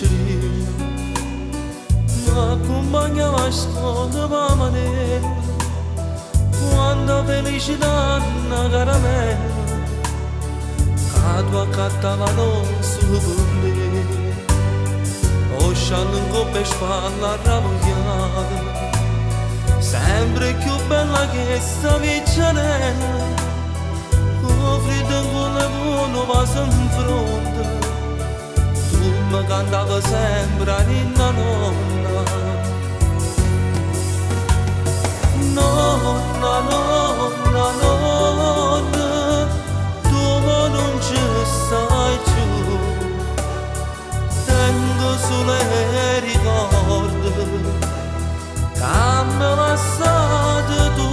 piccerilla, m'accumpagnava a scola p' 'a manella, quanta felicità na caramella, ca tu accattava sulo pe me. 'O scialle 'ncopp 'e spalle arravugliato, sempre cchiù bella chesta piccerella, cu 'o friddo 'ncuollo e cu nu vaso 'nfronte, tu me cantave sempre 'a ninna nonna. Nonna, nonna, nonna, tu mo nun ce stai cchiù, tengo sulo 'e ricorde ca m'hê lassato tu.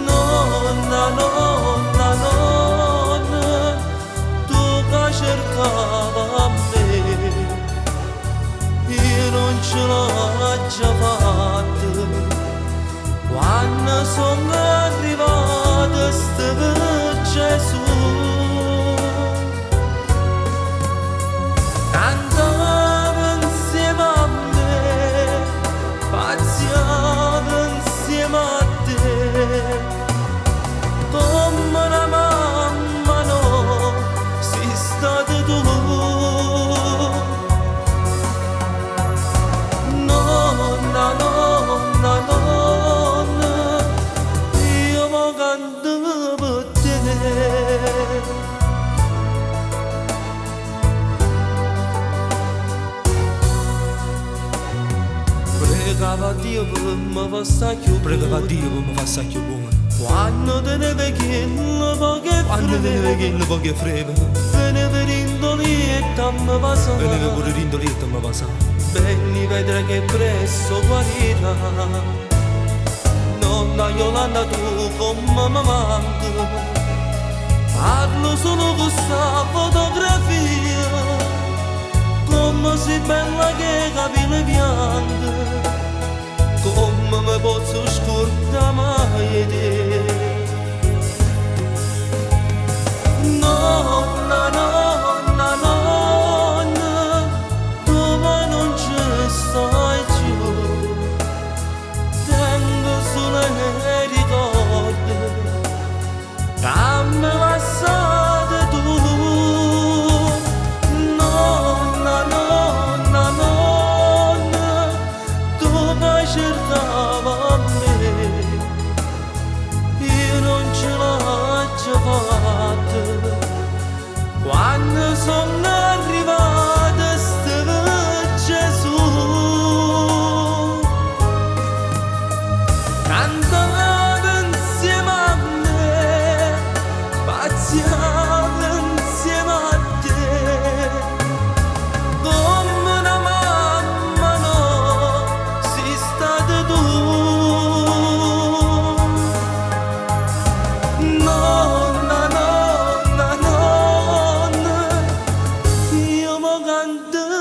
Nonna, nonna, nonna, tu ca cercave a me, io nun ce l'aggio fatta, quanno songo arrivato steve Gesù. Cantava 'nsieme a me, pazziava 'nsieme a te, comme 'na mamma no, si stata tu. Nonna, nonna, nonna, io mo canto pe te. Pregava a Dio pe me fa sta cchiù Pregava a Dio pe me fa sta cchiù buono. Quanno teneve chillo poco 'e Quanno teneve freve, chillo poco 'e freve, veneva dint' 'o lietto a me vasà. Veneva pure dint' 'o lietto a me vasà. Belli vedrai che presto guarirà. Nonna Jolanda tu comme me manche, parlo solo cu sta fotografia, comme si bella cu 'e capille bianche, comme me pozzo scurdà mai 'e te. Nonna, nonna, nonna, tu mo nun ce stai cchiù, tengo sulo 'e ricorde ca m'hê lassato tu. Nonna, nonna, nonna, tu ca cercave a me, io nun ce l'aggio fatta, quanno songo arrivato steve Gesù. Cantava 'nsieme a me, pazziava 'nsieme a te, comme 'na mamma no, si stata tu. Nonna, nonna, nonna, io mo canto.